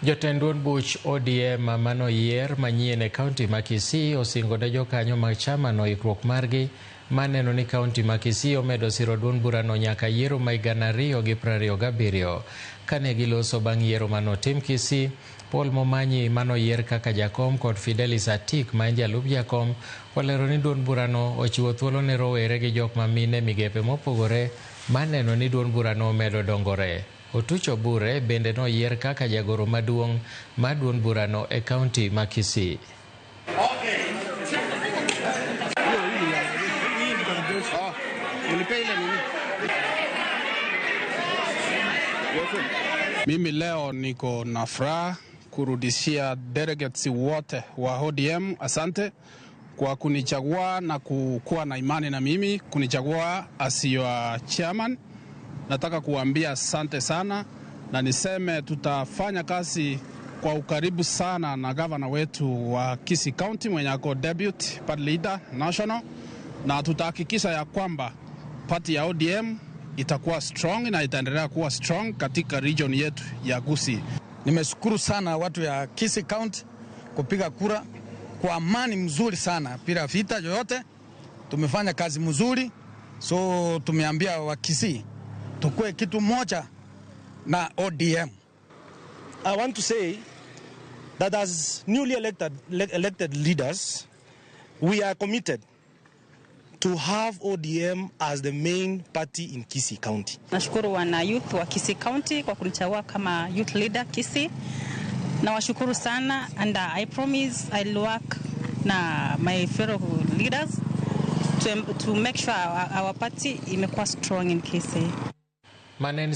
Jotend duond buch ODM manoyier manyien e kaunti ma Kisii osingo ne jokanyo mag chamano ikruok margi maneno ni kaunti ma Kisii omedo siro duond burano nyaka yiero ma 2027. Kane giloso bang' yiero manotim Kisii, Paul Momanyi manoyier kaka jakom kod Fidelis Atik ma en jalup jakom olero ni duond burano ochiwo thuolo ne rowere gi jok ma mine migepe mopogore maneno ni duond burano omedo dongore. Otucho Bure bende noyier kaka jagoro maduong' mar duond burano e kaunti ma Kisii. Mimi leo niko na furaha kurudishia delegates wote wa ODM asante kwa kunichagua na kuwa na imani na mimi, kunichagua as your chairman. Nataka kuambia asante sana na niseme tutafanya kazi kwa ukaribu sana na gavana wetu wa Kisii County mwenye ako deputy party leader national, na tutahakikisha ya kwamba party ya ODM itakuwa strong na itaendelea kuwa strong katika region yetu ya Gusii. Nimeshukuru sana watu ya Kisii County kupiga kura kwa amani mzuri sana bila vita yoyote. Tumefanya kazi mzuri, so tumeambia wa Kisii tukue kitu moja na ODM. I want to say that as newly elected leaders, we are committed to have ODM as the main party in Kisii County. Nashukuru wana youth wa Kisii County kwa kunichagua kama youth leader Kisii. Nawashukuru sana and I promise I'll work na my fellow leaders to make sure our party imekuwa strong in Kisii. Manen